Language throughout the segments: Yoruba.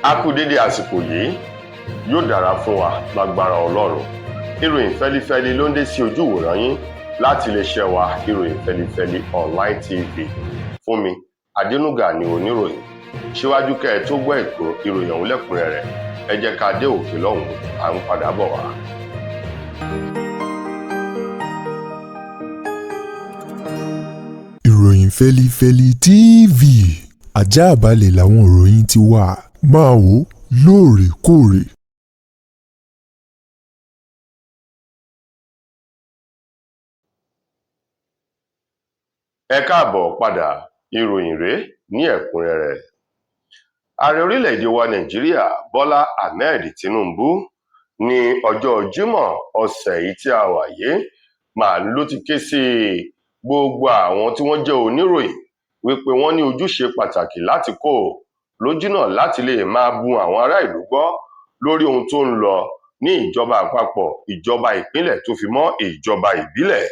A kú dédé àsìkò yìí, yóò dára fún wa lágbára Ọlọ́run. Ìròyìn fẹlifẹli ló ń dé sí ojú ìwòran yín láti iléeṣẹ́ wa, Ìròyìn Fẹlifẹli Online TV. Fúnmi Adénúgà ni oníròyìn. Síwájú kẹ́ ẹ tó gbọ́ ètò ìròyìn ọ̀hún lẹ́kùnrẹ́rẹ́, ẹ jẹ́ ká dé òkè lọ́hùn-ún, à ń padà bọ̀ wá. Ìròyìn Fẹlifẹli TV, ajáàbalẹ̀ làwọn ìròyìn ti wà, máa wò ó lóòrèkóòrè. Ẹ káàbọ̀ padà, ìròyìn rèé ní ẹ̀kúnrẹ́rẹ́. Ààrẹ orílẹ̀-èdè wa Nàìjíríà Bọ́lá Ahmed Tinubu ní ọjọ́ Jímọ̀ ọ̀sẹ̀ yìí tí a wà yìí máa ló ti ké sí gbogbo àwọn tí wọ́n jẹ́ oníròyìn wípé wọ́n ní ojúṣe pàtàkì láti kó lójúnà láti lè máa bu àwọn ará ìlú gbọ́ lórí ohun tó ń lọ ní ìjọba àpapọ̀, ìjọba ìpínlẹ̀ tó fi mọ́ ìjọba ìbílẹ̀.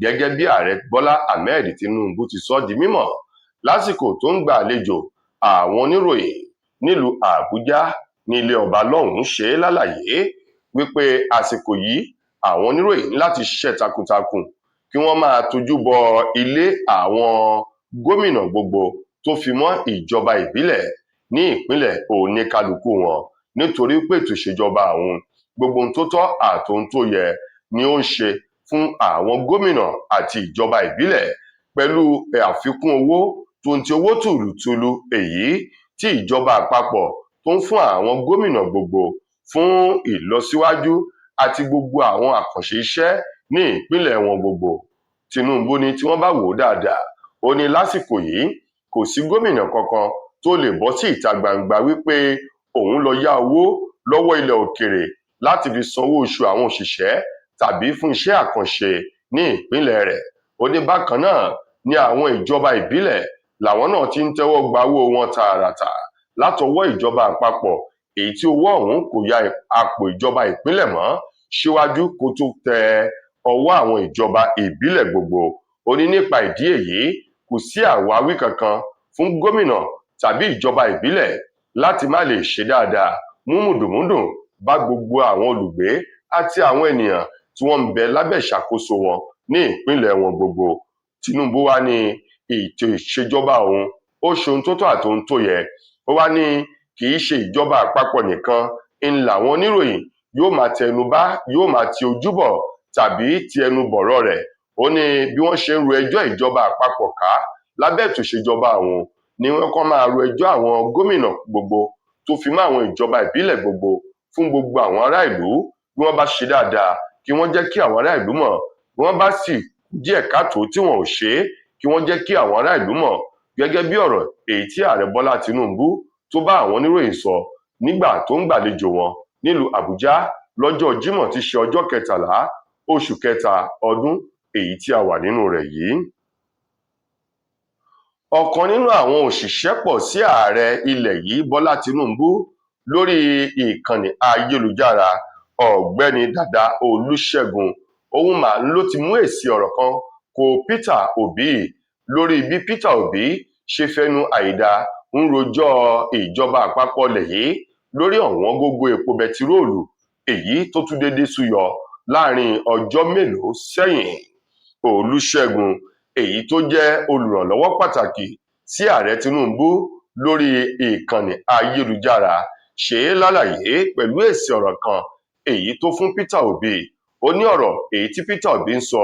Gẹ́gẹ́ bí ààrẹ Bọ́lá Ahmed Tinubu ti sọ di mímọ̀ lásìkò tó ń gba àlejò àwọn oníròyìn nílùú Àbújá nílé ọba lọ́hùn-ún, ṣe é lálàyé wípé àsìkò yìí àwọn oníròyìn ní láti ṣiṣẹ́ takuntakun kí wọ́n máa tójú bọ ilé àwọn gómìnà gbogbo tó fi mọ́ ìjọba ìbílẹ̀ ní ìpínlẹ̀ oníkálukú wọn, nítorí pé ètò ìṣèjọba àwọn gbogbo ohun tó tọ́ àtohun tó yẹ ni ó ń ṣe fún àwọn gómìnà àti ìjọba ìbílẹ̀ pẹ̀lú àfikún owó tó ń ti owó tùlùtùlù èyí tí ìjọba àpapọ̀ tó ń fún àwọn gómìnà gbogbo fún ìlọsíwájú àti gbogbo àwọn àkànṣe iṣẹ́ ní ìpínlẹ̀ wọn gbogbo. Tinubu ní tí wọ́n bá wò ó dáadáa, ó ní lásìkò yìí kò sí gómìnà kankan tó lè bọ́ sí ìta gbangba wípé òun lọ yá owó lọ́wọ́ ilẹ̀ òkèrè láti fi sanwó oṣù àwọn òṣìṣẹ́ tàbí fún iṣẹ́ àkànṣe ní ìpínlẹ̀ rẹ̀. Ó ní bákan náà ní àwọn ìjọba ìbílẹ̀ làwọn náà ti ń tẹ́wọ́ gba owó wọn tààràtà látọwọ́ ìjọba àpapọ̀, èyí tí owó ọ̀hún kò ya àpò ìjọba ìpínlẹ̀ mọ́ síwájú kó tó tẹ ọwọ́ àwọn ìjọba ìbílẹ̀ gbogbo. Ó ní nípa ìdí èyí kò sí àwáwí kankan fún gómìnà tàbí ìjọba ìbílẹ̀ láti má lè ṣe dáadáa mú mùdùnmúdùn bá gbogbo àwọn olùgbé àti àwọn ènìyàn tí wọ́n ń bẹ lábẹ́ ìṣàkóso wọn ní ìpínlẹ̀ wọn gbogbo. Tinubu wá ní ètò ìṣèjọba òun ó ṣe ohun tó tọ́ àti ohun tó yẹ. Ó wá ní kì í ṣe ìjọba àpapọ̀ nìkan ń làwọn oníròyìn yóò máa tẹnu bá, yóò máa ti ojú bọ̀ tàbí ti ẹnu bọ̀rọ̀ rẹ̀. Ó ní bí wọ́n ṣe ń ro ẹjọ́ ìjọba àpapọ̀ ká lábẹ́ ètò ìṣèjọba òun ni wọ́n kọ́ máa ro ẹjọ́ àwọn gómìnà gbogbo tó fi mọ́ àwọn ìjọba ìbílẹ̀ gbogbo fún gbogbo àwọn ará ìlú. Bí wọ́n bá ṣe dáadáa kí wọ́n jẹ́ kí àwọn ará ìlú mọ̀, bí wọ́n bá sì kú díẹ̀ káàtó tí wọn ò ṣe é kí wọ́n jẹ́ kí àwọn ará ìlú mọ̀. Gẹ́gẹ́ bí ọ̀rọ̀ èyí tí ààrẹ Bọ́lá Tinubu tó bá àwọn oníròyìn sọ nígbà tó ń gbàlejò wọn nílùú Àbújá lọ́jọ́ Jímọ̀ tí ṣe ọjọ́ kẹtàlá oṣù kẹta ọdún èyí tí a wà nínú rẹ̀ yìí. Ọ̀kan nínú àwọn òṣìṣẹ́ pọ̀ sí ààrẹ ilẹ̀ yìí Bọ́lá Tinubu lórí ìkànnì ayélujára, Ọ̀gbẹ́ni Dàda Olúṣẹ́gun òun mà ló ti mú èsì ọ̀rọ̀ kan kò Peter Obi lórí bí Peter Obi ṣe fẹnu àìdá ń rojọ́ ìjọba àpapọ̀ ilẹ̀ yìí lórí ọ̀wọ́n gógó epo bẹtiróòlù èyí tó tún déédéé súyọ láàrin ọjọ́ mélòó sẹ́yìn. Olúṣẹ́gun èyí tó jẹ́ olùrànlọ́wọ́ pàtàkì sí ààrẹ Tinubu lórí ìkànnì ayélujára ṣe é lálàyé pẹ̀lú èsì ọ̀rọ̀ kan èyí tó fún Peter Obi. Ó ní ọ̀rọ̀ èyí tí Peter Obi ń sọ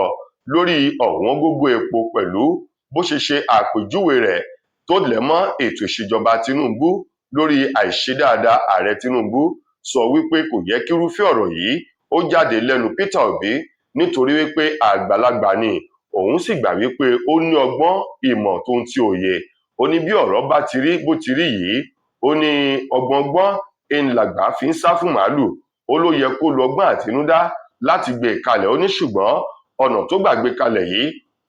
lórí ọ̀wọ́n gógó epo pẹ̀lú bó ṣe ṣe àpèjúwe rẹ̀ tó lẹ̀ mọ́ ètò ìṣèjọba Tinubu lórí àìṣe dáadáa ààrẹ Tinubu, sọ wípé kò yẹ kírúfẹ́ ọ̀rọ̀ yìí ó jáde lẹ́nu Peter Obi nítorí wípé àgbàlagbà ni, òun sì gbà wípé ó ní ọgbọ́n ìmọ̀ tó ń ti òye. Ó ní bí ọ̀rọ̀ bá ti rí bó ti rí yìí, ó ní ọgbọ̀ngbọ́n ńlàgbà fi ń sá fún màálù, ó ló yẹ kó lo ọgbọ́n àtinúdá láti gbé e kalẹ̀. Ó ní ṣùgbọ́n ọ̀nà tó gbàgbé kalẹ̀ yìí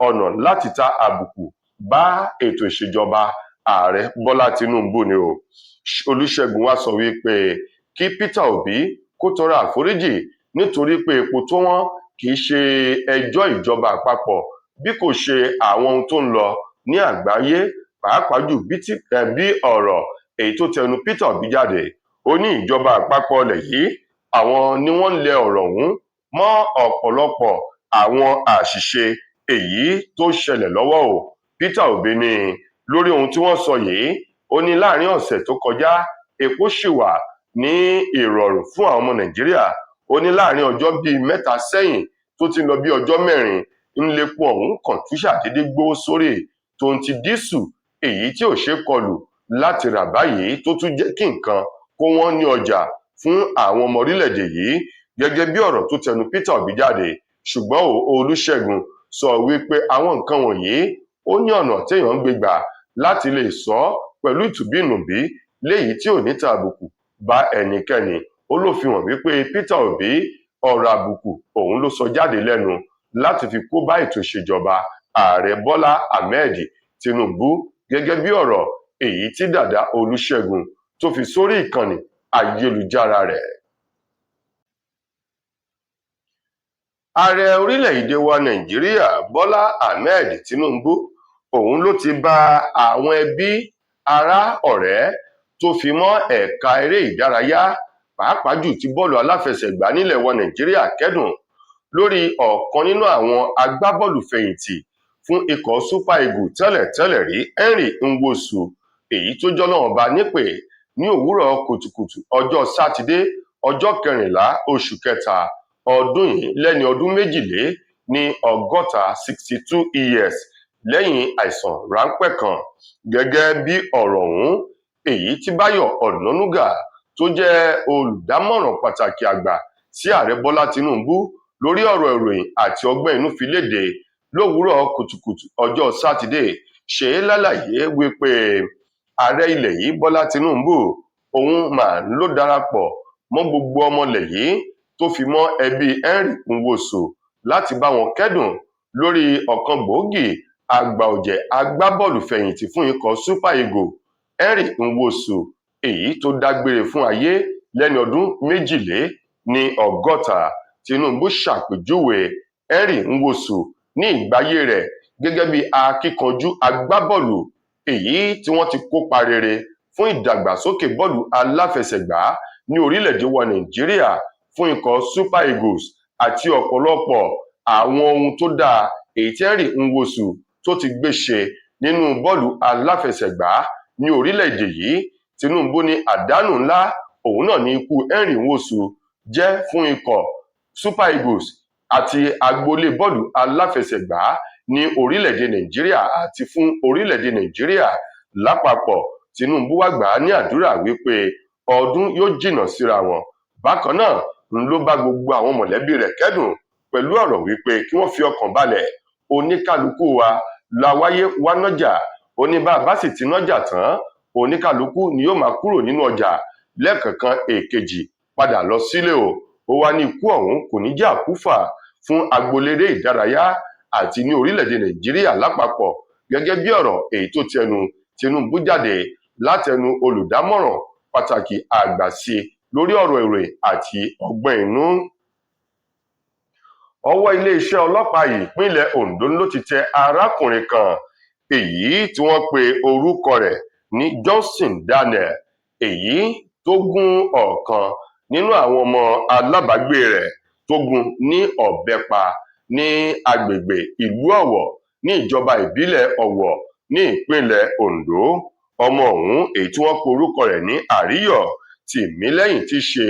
ọ̀nà láti ta àbùkù bá ètò ìṣèjọba ààrẹ Bọ́lá Tinubu ni o. Olúṣẹ́gun wá sọ wípé kí Peter Obi kó tọrọ àforíjì nítorí pé epo tó wọ́n kì í ṣe ẹjọ́ ìjọba àpapọ̀ bí kò ṣe àwọn ohun tó ń lọ ní àgbáyé, pàápàá jù bí ọ̀rọ̀ èyí tó tẹnu Peter Obi jáde. Ó ní ìjọba àpapọ̀ ilẹ̀ yìí, àwọn ni wọ́n ń lẹ ọ̀rọ̀ ọ̀hún mọ́ ọ̀pọ̀lọpọ̀ àwọn àṣìṣe èyí tó ṣẹlẹ̀ lọ́wọ́ o. Peter Obi ní lórí ohun tí wọ́n sọ yìí, ó ní láàrin ọ̀sẹ̀ tó kọjá, epo ṣì wà ní ìrọ̀rùn fún àwọn ọmọ Nàìjíríà. Ó ní láàrin ọjọ́ bíi 3 sẹ́yìn tó ti lọ bí ọjọ́ 4, ńlẹpo ọ̀hún kàn tún ṣàdédé gbówó sórí tó ń ti dísù, èyí tí ò ṣeé kọlù láti rà báyìí, tó tún jẹ́ kí nǹkan kó wọ́n ní ọjà fún àwọn ọmọ orílẹ̀-èdè yìí, gẹ́gẹ́ bí ọ̀rọ̀ tó tẹnu Peter Obi jáde. Ṣùgbọ́n Olúṣẹ́gun sọ wípé àwọn nǹkan wọ̀nyí, ó ní ọ̀nà téèyàn ń gbé gbà láti lè sọ pẹ̀lú ìtùbínùbí léyìí tí ò ní ta àbùkù bá ẹnikẹ́ni. Ó ló fi hàn wípé Peter Obi, ọ̀rọ̀ àbùkù òun ló sọ jáde lẹ́nu láti fi kó bá ètò ìṣèjọba ààrẹ Bọ́lá Ahmed Tinubu, gẹ́gẹ́ bí ọ̀rọ̀ èyí tí Dàda Olúṣẹ́gun tó fi sórí ìkànnì ayélujára rẹ̀. Ààrẹ orílẹ̀-èdè wa Nàìjíríà Bọ́lá Ahmed Tinubu òun ló ti bá àwọn ẹbí, ará, ọ̀rẹ́ tó fi mọ́ ẹ̀ka eré ìdárayá, pàápàá jù ti bọ́ọ̀lù aláfẹsẹ̀gbá nílẹ̀ wa Nàìjíríà kẹ́dùn lórí ọ̀kan nínú àwọn agbábọ́ọ̀lù fẹ̀yìntì fún ikọ̀ Super Eagles tẹ́lẹ̀tẹ́lẹ̀ rí, Henry Nwosu, èyí tó jọ́lọ́wọ́n bá nípè ní òwúrọ̀ kùtùkùtù ọjọ́ Sátidé, ọjọ́ 14 oṣù kẹta ọdún yìí, lẹ́ni ọdún 62, 62 years, lẹ́yìn àìsàn ráńpẹ́ kan. Gẹ́gẹ́ bí ọ̀rọ̀ ọ̀hún èyí tí Báyọ̀ Ọ̀nànúgà tó jẹ́ olùdámọ̀ràn pàtàkì àgbà sí ààrẹ Bọ́lá Tinubu lórí ọ̀rọ̀ ìròyìn àti ọgbọ́n inú fi léde lówùúrọ̀ kùtùkùtù ọjọ́ Sátidé, ṣe lálàyé wípé ààrẹ ilẹ̀ yìí Bọ́lá Tinubu òun mà ló darapọ̀ mọ́ gbogbo ọmọ ilẹ̀ yìí tó fi mọ́ ẹbí Henry Nwosu láti bá wọn kẹ́dùn lórí ọ̀kan gbòógì àgbà ọ̀jẹ̀ agbábọ́ọ̀lù fẹ̀yìntì fún ikọ̀ Super Eagles Henry Nwosu, èyí tó dágbére fún ayé lẹ́ni ọdún 62. Tinubu ṣàpèjúwe Henry Nwosu ní ìgbáyé rẹ̀ gẹ́gẹ́ bí akíkanjú agbábọ́ọ̀lù èyí tí wọ́n ti kópa rere fún ìdàgbàsókè bọ́ọ̀lù aláfẹsẹ̀gbá ní orílẹ̀-èdè wa Nàìjíríà fún ikọ̀ Super Eagles àti ọ̀pọ̀lọpọ̀ àwọn ohun tó dáa èyí tí Henry Nwosu tó ti gbé ṣe nínú bọ́ọ̀lù aláfẹsẹ̀gbá ní orílẹ̀-èdè yìí. Tinubu ní àdánù ńlá òun náà ní ikú Henry Nwosu jẹ́ fún ikọ̀ Super Eagles àti agboolé bọ́ọ̀lù aláfẹsẹ̀gbá ní orílẹ̀-èdè Nàìjíríà àti fún orílẹ̀-èdè Nàìjíríà lápapọ̀. Tinubu wá gbà á ní àdúrà wípé ọdún yóò jìnnà síra wọn. Bákan náà ló bá gbogbo àwọn mọ̀lẹ́bí rẹ̀ kẹ́dùn pẹ̀lú ọ̀rọ̀ wípé kí wọ́n fi ọkàn balẹ̀, oníkálukú wa la wáyé wá nájà, ó ní bá a bá sì ti nájà tán, oníkálukú ni yóò máa kúrò nínú ọjà lẹ́ẹ̀kọ̀ọ̀kan èkejì padà lọ sílé o. Ó wá ní ikú ọ̀hún kò ní jẹ́ àkúfà fún agboolé ìdárayá àti ní orílẹ̀-èdè Nàìjíríà lápapọ̀, gẹ́gẹ́ bí ọ̀rọ̀ èyí tó tẹnu Tinubu jáde látẹnu olùdámọ̀ràn pàtàkì àgbà sí lórí ọ̀rọ̀ ìròyìn àti ọgbọ́n inú. Ọwọ́ iléeṣẹ́ ọlọ́pàá ìpínlẹ̀ Ondo ló ti tẹ arákùnrin kan èyí tí wọ́n pe orúkọ rẹ̀ ní Johnson Daniel, èyí tó gún ọ̀kan nínú àwọn ọmọ alábàágbé rẹ̀ tó gún ní ọ̀bẹ pa ní agbègbè ìlú Ọ̀wọ̀ ní ìjọba ìbílẹ̀ Ọ̀wọ̀ ní ìpínlẹ̀ Ondo. Ọmọ ọ̀hún èyí tí wọ́n pe orúkọ rẹ̀ ní Àríyọ̀ Tìmílẹ́yìn tí ṣe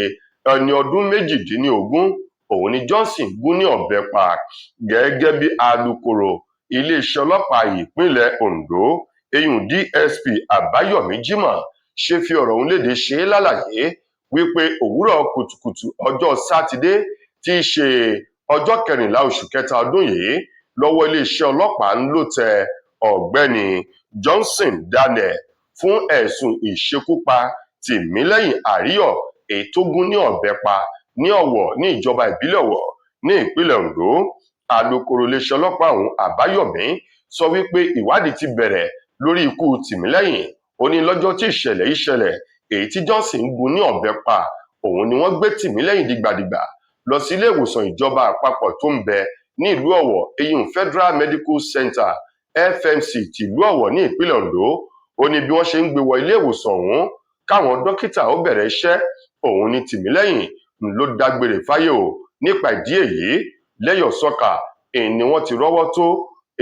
ẹni ọdún 18, òun ni Johnson gún ní ọ̀bẹ pa. Gẹ́gẹ́ bí alukoro iléeṣẹ́ ọlọ́pàá ìpínlẹ̀ Ondo, eyín DSP Àbáyọ̀mí Jimoh ṣe fi ọ̀rọ̀ ọ̀hún léde, ṣe lálàyé wípé òwúrọ̀ kùtùkùtù ọjọ́ Sátidé tí í ṣe ọjọ́ 14 oṣù kẹta ọdún yìí lọ́wọ́ iléeṣẹ́ ọlọ́pàá ń lò tẹ ọ̀gbẹ́ni Johnson Daniel fún ẹ̀sùn ìṣekúpa Tìmílẹ́yìn Àríyọ̀ èyí tó gún ní ọ̀bẹ pa ní Ọ̀wọ̀ ní ìjọba ìbílẹ̀ Ọ̀wọ̀ ní ìpínlẹ̀ Ondo. Alukoro iléeṣẹ́ ọlọ́pàá ọ̀hún Àbáyọ̀mí sọ wípé ìwádìí ti bẹ̀rẹ̀ lórí ikú Tìmílẹ́yìn. Ó ní lọ́jọ́ tí ìṣẹ̀lẹ̀ yìí ṣẹlẹ̀, èyí tí Johnson gún ní ọ̀bẹ pa, òun ni wọ́n gbé Tìmílẹ́yìn dìgbàdìgbà lọ sí ilé ìwòsàn ìjọba àpapọ̀ tó ń bẹ ní ìlú Ọ̀wọ̀, eyín Federal Medical Center FMC tìlú Ọ̀wọ̀ ní ìpínlẹ̀ Ondo. Ó ní bí wọ́n ṣe ń gbé wọ ilé ìwòsàn ọ̀hún káwọn dókítà ó bẹ̀rẹ̀ iṣẹ́ òun ní Tìmílẹ́yìn ló dágbére fáyé o. Nípa ìdí èyí, lẹ́yọ̀sọ́kà ni wọ́n ti rọ́wọ́ tó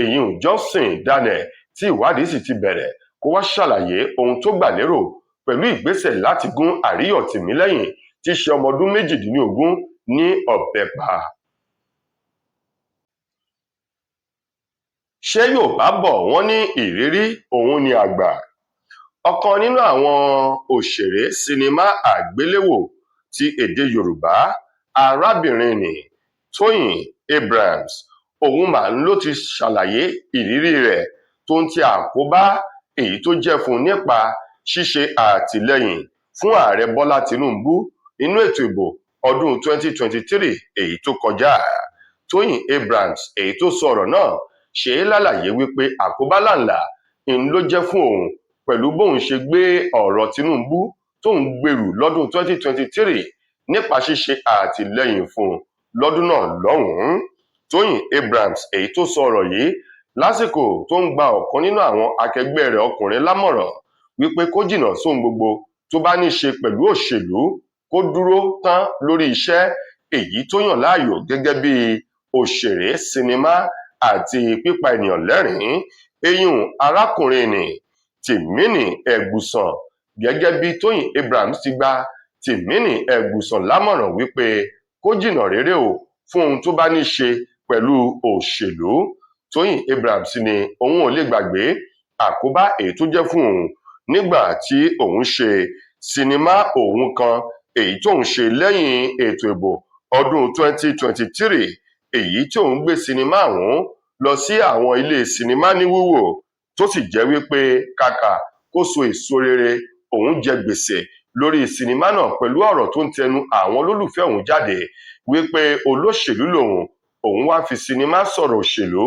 èyí Johnson Daniel, tí ìwádìí sì ti bẹ̀rẹ̀ kó wá ṣàlàyé ohun tó gbà lérò pẹ̀lú ìgbésẹ̀ láti gún Àríyọ̀ Tìmílẹ́yìn tí í ṣe ọmọ ọdún 18 ní ọ̀bẹ pa. Ṣé Yorùbá bọ̀ wọ́n ní ìrírí òun ni àgbà. Ọ̀kan nínú àwọn òṣèré sinimá àgbéléwò ti èdè Yorùbá, arábìnrin ní Tóyìn Abrahams, òun mà ló ti ṣàlàyé ìrírí rẹ̀ tó ń ti àkóbá èyí tó jẹ́ fún un nípa ṣíṣe àtìlẹ́yìn fún ààrẹ Bọ́lá Tinubu nínú ètò ìbò ọdún 2023 èyí tó kọjá. Tóyìn Abrahams èyí tó sọ ọ̀rọ̀ náà ṣe é lálàyé wípé àkóbá làǹlà ń ló jẹ́ fún òun pẹ̀lú bóun ṣe gbé ọ̀rọ̀ Tinubu tóun gbèrú lọ́dún 2023 nípa ṣíṣe àtìlẹ́yìn fún un lọ́dún náà lọ́hùn-ún. Tóyìn Abrahams èyí tó sọ ọ̀rọ̀ yìí lásìkò tó ń gba ọ̀kan nínú àwọn akẹgbẹ́ rẹ̀ ọkùnrin lámọ̀ràn wípé kó jìnnà sóhun gbogbo tó bá ní ṣe pẹ̀lú òṣèlú, kó dúró tán lórí iṣẹ́ èyí tó yàn láàyò gẹ́gẹ́ bí òṣèré sinimá àti pípa ènìyàn lẹ́rìn-ín. Eyín arákùnrin ní Tìmínì Ẹ̀gbùsàn, gẹ́gẹ́ bí Tóyìn Abrahams ti gba Tìmínì Ẹ̀gbùsàn lámọ̀ràn wípé kó jìnnà réré o fún ohun tó bá ní ṣe pẹ̀lú òṣèlú. Tóyìn Abrahams ní òun ò lè gbàgbé àkóbá èyí tó jẹ́ fún òun nígbà tí òun ṣe sinimá òun kan èyí tóun ṣe lẹ́yìn ètò ìbò ọdún 2023, èyí tí òun gbé sinimá ọ̀hún lọ sí àwọn ilé sinimá ní wíwò, tó sì jẹ́ wípé kàkà kó so èso rere, òun jẹ gbèsè lórí sinimá náà pẹ̀lú ọ̀rọ̀ tó ń tẹnu àwọn olólùfẹ́ òun jáde wípé olóṣèlú lòun, òun wá fi sinimá sọ̀rọ̀ òṣèlú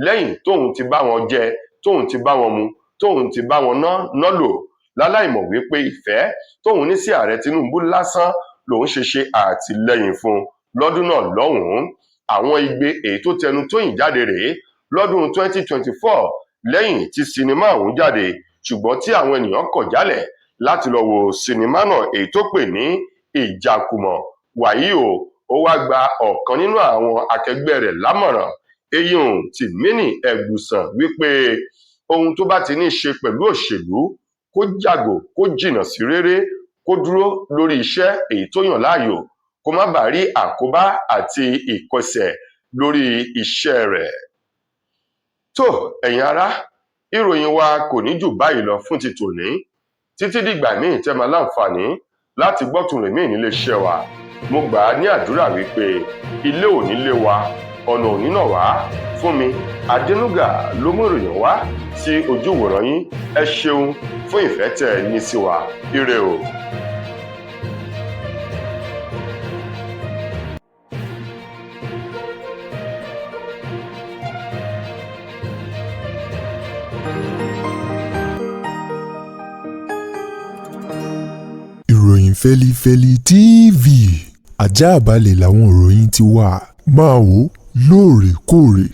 lẹ́yìn tóun ti bá wọn jẹ, tóun ti bá wọn mu, tóun ti bá wọn ná ná lò, láláìmọ̀ wípé ìfẹ́ tóun ní sí ààrẹ Tinubu lásán lòun ṣe ṣe àtìlẹ́yìn fún lọ́dún náà lọ́hùn-ún. Àwọn igbe èyí tó tẹnu Tóyìn jáde rèé lọ́dún 2024 lẹ́yìn tí sinimá ọ̀hún jáde, ṣùgbọ́n tí àwọn ènìyàn kọ̀ jálẹ̀ láti lọ wo sinimá náà èyí tó pè ní Ìjàkùmọ̀. Wàyí o, ó wá gba ọ̀kan nínú àwọn akẹgbẹ́ rẹ̀ lámọ̀ràn, eyín Tìmínì Ẹ̀gbùsàn, wípé ohun tó bá ti ní ṣe pẹ̀lú òṣèlú kó yàgò, kó jìnnà sí réré, kó dúró lórí iṣẹ́ èyí tó yàn láàyò, kó má bàa rí àkóbá àti ìkọsẹ̀ lórí iṣẹ́ rẹ̀. Tó ẹ̀yin ará, ìròyìn wa kò ní jù báyìí lọ fún ti tòní. Títí dìgbà míì tẹ́ máa láǹfààní láti gbọ́tún rẹ̀ míì nílé iṣẹ́ wa, mo gbà á ní àdúrà wípé ilé ò ní lé wa, ọ̀nà ò ní nà wá. Fún mi Adénúgà ló mú ìròyìn wá sí ojú ìwòran yín. Ẹ ṣeun fún ìfẹ́ tẹ́ ẹ ní sí wa. Ire o. Ìròyìn Fẹ́lifẹ́li TV ajáàbalẹ̀ làwọn ìròyìn ti wà. Máa wò lóòrèkóòrè.